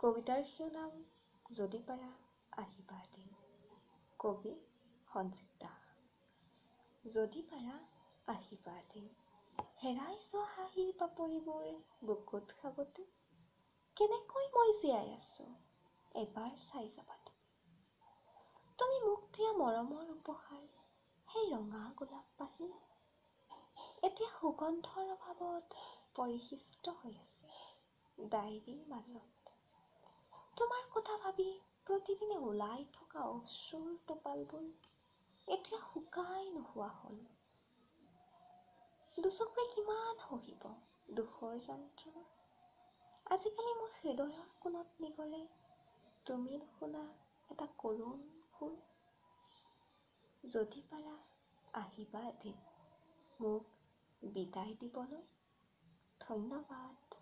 কবিতাৰ শিৰোনাম যদি পাৰা আহিবা এদিন। কবি সঞ্জীৱ দাস। যদি পাৰা আহিবা এদিন, হেৰাই যোৱা হাঁহিৰ পাপৰিবোৰ বুকুত সাৱটি কেনেকৈ মই জীয়াই আছোঁ এবাৰ চাই যাবা তুমি। তুমি মোক দিয়া মৰমৰ উপহাৰ সেই ৰঙা গোলাপ পাহি এতিয়া সুগন্ধৰ অভাৱত পৰিশিষ্ট হৈ আছে ডায়েৰীৰ মাজত। তোমাৰ কথা ভাবি প্ৰতিদিনে ওলাই থকা অশ্ৰুৰ টোপালবোৰ এতিয়া শুকাই নোহোৱা হ'ল। দুচকুৱে কিমান সহিব দুখৰ যন্ত্ৰণা। আজিকালি মোৰ হৃদয়ৰ কোণত নিগৰে তুমি নুশুনা এটা কৰুণ সুৰ। যদি পাৰা আহিবা এদিন মোক বিদায় দিবলৈ। ধন্যবাদ।